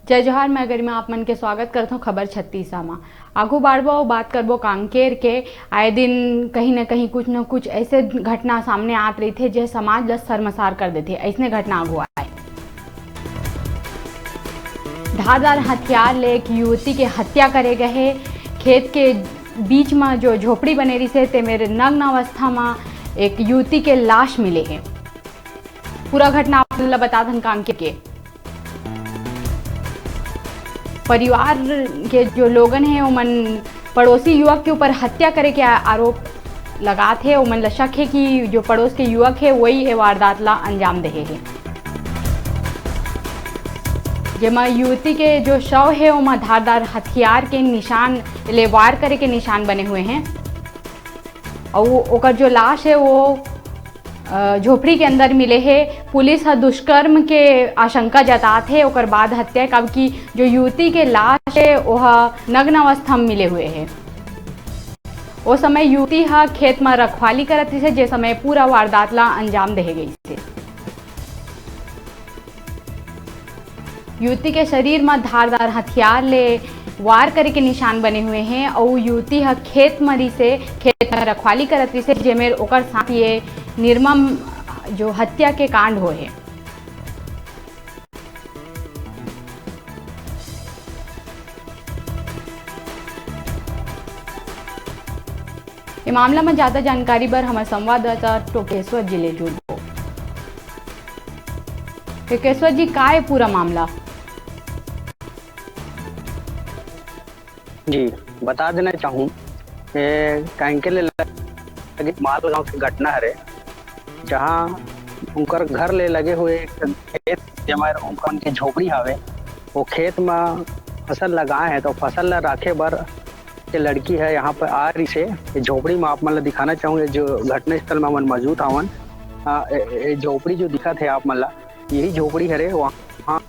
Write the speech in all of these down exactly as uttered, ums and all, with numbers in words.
जय जोहार, मैं गरिमा आप मन के स्वागत करत हूँ खबर छत्तीसा मा। आगू बाढ़बो अउ बात करबो कांकेर के। आए दिन कहीं न कहीं कुछ न कुछ ऐसे घटना सामने आत रहिथे, जे समाज ल शर्मसार कर देथे। ऐसने घटना आगू आए, धारदार हथियार ले एक युवती के हत्या करे गए हे। खेत के बीच म जो झोपड़ी बने रहिसे, ते मेर नग्न अवस्था म एक युवती के लाश मिले हे। पूरा घटना आप मन ल बता दन कांकेर के। परिवार के जो लोगन हे, ओमन पड़ोसी युवक के ऊपर हत्या करे के आ-, आरोप लगात हे। ओमन ल शक हे कि जो पड़ोस के युवक हे, वही ए वारदात ला अंजाम देहे हे, जेमा युवती के जो शव हे, ओमा धारदार हथियार के निशान ले वार करे के निशान बने हुए हे। अउ ओकर जो लाश हे, वो, अ, झोपड़ी के अंदर मिले हे। पुलिस ह दुष्कर्म के आशंका जतात हे, ओकर बाद हत्या, काबर कि जो युवती के लाश हे, ओह नग्न अवस्था में मिले हुए हे। ओ समय युवती ह खेत म रखवाली करत रहिसे, जे समय पूरा वारदात ला अंजाम देहे गइसे। युवती के शरीर म धारदार हथियार ले वार करे के निशान बने हुए हे अउ युवती ह खेत म रिसे, खेत म रखवाली करत रिसे, जेमेर ओकर साथ ये निर्मम जो हत्या के कांड होए हे। ये मामला म ज्यादा जानकारी बर हमर संवाददाता टोकेश्वर जी ले जुड़बो। टोकेश्वर जी, का ये पूरा मामला? जी, बता देना चाहूँ, ये कांकेर ले लगे मालगांव के घटना हरे, जहाँ उनकर घर ले लगे हुए एक खेत, जेमा उनकर के झोपड़ी हावे, वो खेत म फसल लगाए हैं, तो फसल ला राखे बर के लड़की है यहाँ पर आ रही से। ये झोपड़ी में आप मन ला दिखाना चाहूँ, ये जो घटना स्थल में हमन मौजूद हावन, आ, ए, ए, झोपड़ी जो दिखत है आप मन ला, यही झोपड़ी हरे। वहाँ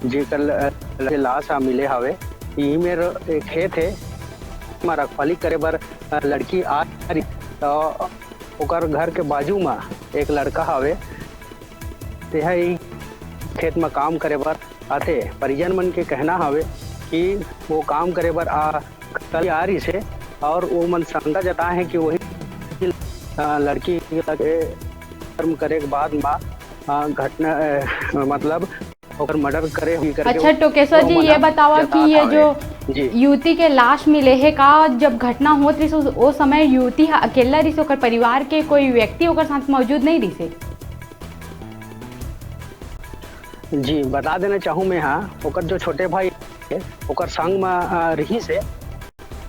जेकर ल-, ल-, लाश ह मिले हावे, यही मेर एक खेत हे, म रखवाली करे बर, अ, लड़की आ रही, त ओकर घर के बाजू म एक लड़का हावे, तेहा यही खेत म काम करे बर आथे। परिजन मन के कहना हावे कि वो काम करे बर आ, कल आ रही से और वो मन शंका जताए हैं कि वही, अ, लड़की के लगे कर्म करे के बाद म, अ, घटना, अ, मतलब ओकर मर्डर करे हुई करके अच्छा, वो, टोकेश्वर वो जी, मन ये बतावा कि जतात ये हावे। जो जी। युवती के लाश मिले हे, का जब घटना होत रहिस, उस, ओ समय युवती ह अकेला रहिस, ओकर परिवार के कोई व्यक्ति ओकर साथ मौजूद नहीं रहिस हे? जी, बता देना चाहूँ मैं, हाँ, ओकर जो छोटे भाई हे, ओकर संग म, अ, रहिस हे,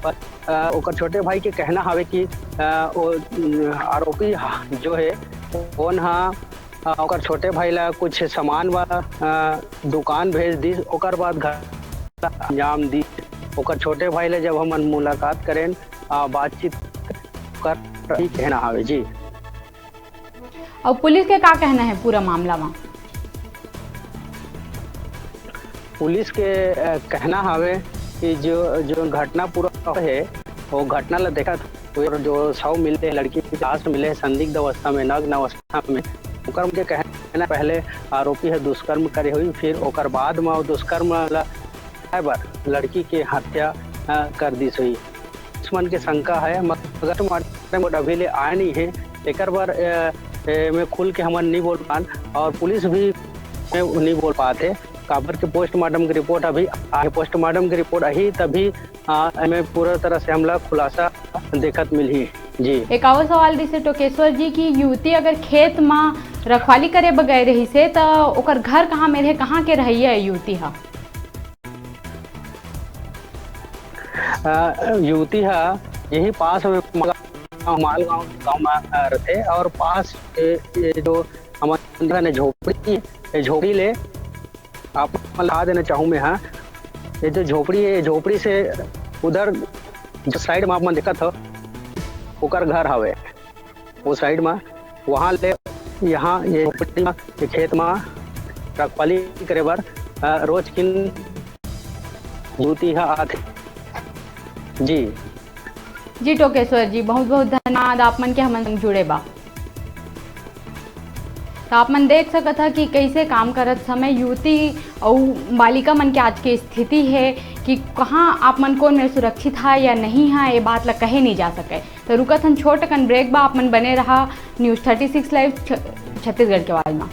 पर, अ, ओकर छोटे भाई के कहना हवे कि, अ, वो, अ, आरोपी ह-, जो हे, ओन ह, अ, ओकर छोटे भाई ला कुछ सामान वाला, अ, दुकान भेज दिस, ओकर बाद घर अंजाम दिस। ओकर छोटे भाई ला जब हमन मुलाकात करेन, अ, बातचीत कर, ही कहना हवे जी। अउ पुलिस के का कहना हे पूरा मामला म? पुलिस के, अ, कहना हवे कि जो, जो घटना पूरा हे, वो घटना ला देखत हुए जो शव मिले, लड़की के लाश मिले संदिग्ध अवस्था में, नग्न अवस्था में, ओकर के कहना पहले आरोपी ह दुष्कर्म करे हुई, फिर ओकर बाद म वो दुष्कर्म ला बर लड़की के हत्या, अ, कर दिस हुई। पुलिस मन के शंका है, मगर पोस्टमार्टम रिपोर्ट अभी ले आए नहीं है, एकर बर, अ, ए, में खुल के हमन नहीं बोल पान और पुलिस भी में नहीं बोल पाते। काबर के पोस्टमार्टम की रिपोर्ट अभी आए, पोस्टमार्टम की रिपोर्ट आही तभी, अ, एमे पूरा तरह से हमला खुलासा देखत मिलही। जी। एक और सवाल रिसे टोकेश्वर जी कि युवती अगर खेत म रखवाली करे बर गए रहिसे, त ओकर घर कहाँ में रहे, कहाँ के रहइया है युवती ह? अ, युवती ह यही पास में मालगांव गांव में, अ, रहथे और पास ए, ये जो हमन ने झोपड़ी, ये झोपड़ी ले आप बता देना चाहूँ मैं, हाँ, ये जो झोपड़ी है, ये झोपड़ी से उधर जो साइड में आप मन देखत हो, ओकर घर हवे, वो साइड में, वहाँ ले यहाँ ये झोपड़ी में, ये खेत में रखवाली करे बर, अ, रोज किन युवती ह आथे। जी। जी टोकेश्वर जी, बहुत बहुत धन्यवाद आप मन के हमन संग जुड़े बा। त आप मन देख सकत हा कि कैसे काम करत समय युवती अउ बालिका मन के आज के स्थिति है कि कहाँ आप मन कोन में सुरक्षित हा या नहीं हा, ये बात ला कहे नहीं जा सके। तो रुकत हन छोट कन ब्रेक बा, आप मन बने रहा News Thirty Six Live छ-, छत्तीसगढ़ के आवाज में।